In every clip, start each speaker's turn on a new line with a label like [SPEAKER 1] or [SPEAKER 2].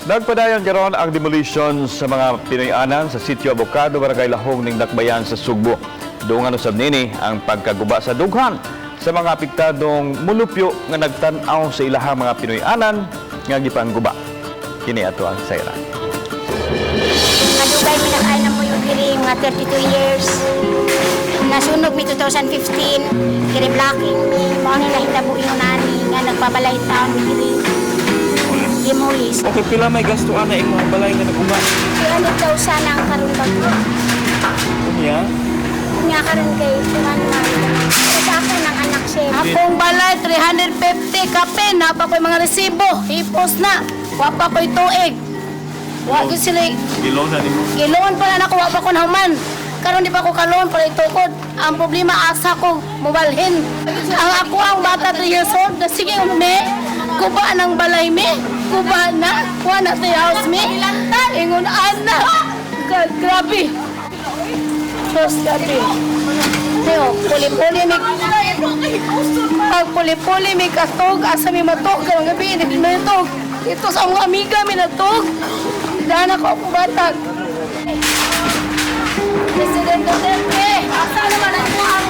[SPEAKER 1] Nagpadayon karon ang demolition sa mga Pinoy-anan sa Sitio Abocado, Barangay Lahong ning Dakbayan sa Sugbo. Dungan usab nini ang pagkaguba sa dughan sa mga apektadong mulupyo nga nagtan-aw sa ilahang mga Pinoy-anan nga gipangguba. Kini ato ang sayran.
[SPEAKER 2] Madugay mi nakain na mo yung diri, mga 32 years. Nasunog mi 2015, kiri blocking mi, mao ni nahitabo yung nani nga nagpabalay taon mi diri. Demolish.
[SPEAKER 3] Okay, pila may gasto ana imong balay nga naguba?
[SPEAKER 2] 300,000 ang karon bago.
[SPEAKER 3] Unya?
[SPEAKER 2] Nga karon kay kuan man. Pero sa ako ng anak siya.
[SPEAKER 4] Akong balay, 350 kape, napa ko'y mga resibo, hipos na, wa pa ko'y tuig. Wa gyud sila,
[SPEAKER 3] Giloan na nimo.
[SPEAKER 4] giloon pa na nako, wa pa ko nahuman. Karon di pa ko kaloon para itukod. Ang problema asa ko mubalhin. Ang ako ang bata 3 years old, na sige me, guba ng balay me, guba na, wa na sa house me. Ingon ana. God, grabe. Diyos, grabe. Teo, puli-puli mi ang puli-puli mi katog, asa mi matog, karong gabi, hindi mi matog. Ito sa among amiga mi natog. Dana ko akong batag. President Duterte, asa naman ang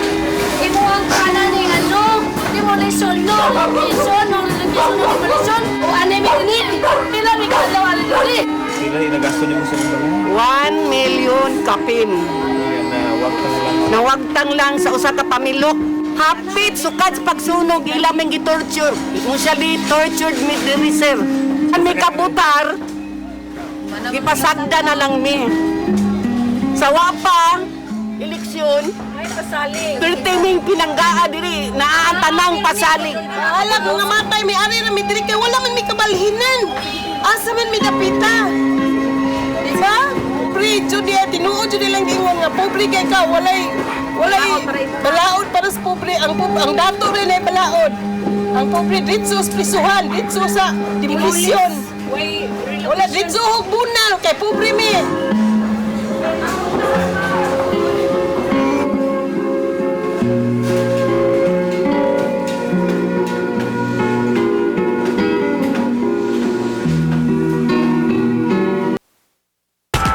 [SPEAKER 4] imo ang kananing ano, demolition no, demolition, no, demolition, no, demolition. O ano mi dinhi? Pila mi kadlaw ani dinhi?
[SPEAKER 3] Pila inagasto nimo sa imong balay?
[SPEAKER 5] 1 million kapin.
[SPEAKER 3] Unya na wagtang lang.
[SPEAKER 5] Nawagtang lang sa usa ka pamilok. Hapit sukad sa pagsunog ila men gitorture. Usually tortured mi diri, sir. Kami kabutar, gipasagda na lang mi. Sa wapa, eleksyon, Perti ming pinanggaa diri, naa ang tanang pasalig.
[SPEAKER 6] Bahala kung namatay, may ari ra mi diri kay wala man mi kabalhinan. Asa man mi dapita? Di ba? Pre, jud diya, tinuod jud nilang giingon nga pobre kay ka, walay balaod para sa pobre. Ang dato rin ay balaod. Ang pobre ditso sa prisuhan, ditso sa demolisyon. Wala ditso hog bunal kay pobre mi.